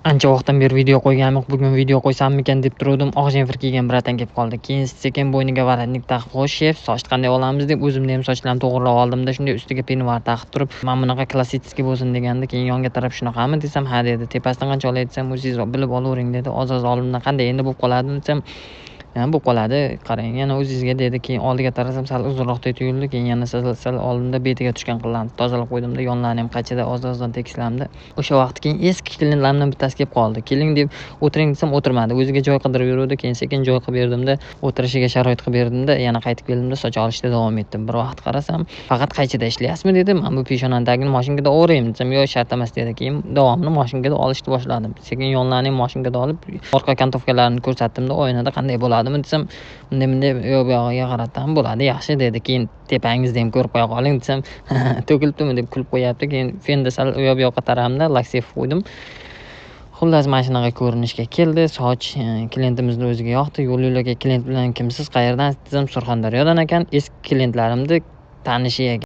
Ancha vaqtdan beri video qo'yganim yo'q. Bugun video qo'ysammikan deb turuvdim. Oq jemfir kiygan bratan kelib qoldi. Keyin sekin bo'yniga воротник taqib, "Xo'sh, shef, sochni qanday olamiz?" deb o'zimni ham sochlarimni to'g'rilab oldimda, shunday ustiga penuar taqib turib, "Mana bunaqa klassический bo'lsin" deganda, keyin yonga taraf "Shunaqami?" desam, "Ha" dedi. "Tepasidan qancha olay?" desam, "O'zingiz bilib olavering" dedi. Oz-oz oldimdan "Qanday endi bo'lib qoladimi?" desam, "Bo'lib qoladi, qarang yana o'zingizga" dedi. Keyin oldiga qarasam, sal uzunroqdek tuyuldi. Keyin yana sal sal oldimda betiga tushgan qillarni tozalab qo'ydimda, yonlarini ham qaychida oz-ozdan tekislamdi. O'sha vaqt keyin eski klientlarimdan bittasi kelib qoldi. "Keling" deb, "O'tiring" desam, o'tirmadi. O'ziga joy qidirib yuruvdi. Keyin sekin joy qilib berdimda, o'tirishiga sharoit qilib berdimda, yana qaytib keldimda, soch olishda davom etdim. Bir vaqt qarasam, "Faqat qaychida ishlayapsizmi?" dedi. "Mana bu peshonani tagini mashinkada o'raymi?" desam, "Yo'q, shart emas" dedi. Keyin davomini mashinkada olishni boshladim. Sekin yonlarini ham mashinkada olib, orqa окантовка larini ko'rsatdimda, oynada "Qanday bo'ladimi?" desam, bunday bunday u buyog'iga qaratdim, "Bo'ladi, yaxshi" dedi. Keyin "Tepangizni ham ko'rib qo'ya qoling" desam, "To'kilibdimi?" deb kulib qo'yapti. Keyin fenda sal u yoq bu yoqqa taramda lak sepib qo'ydim. Xullas, mana shunaqa ko'rinishga keldi. Soch klientimizni o'ziga yoqdi. Yo'l yo'lakay klient bilan "Kimsiz, qayerdan?" desam, Surxondaryodan ekan. Eski klientlarimni tanishi ekan.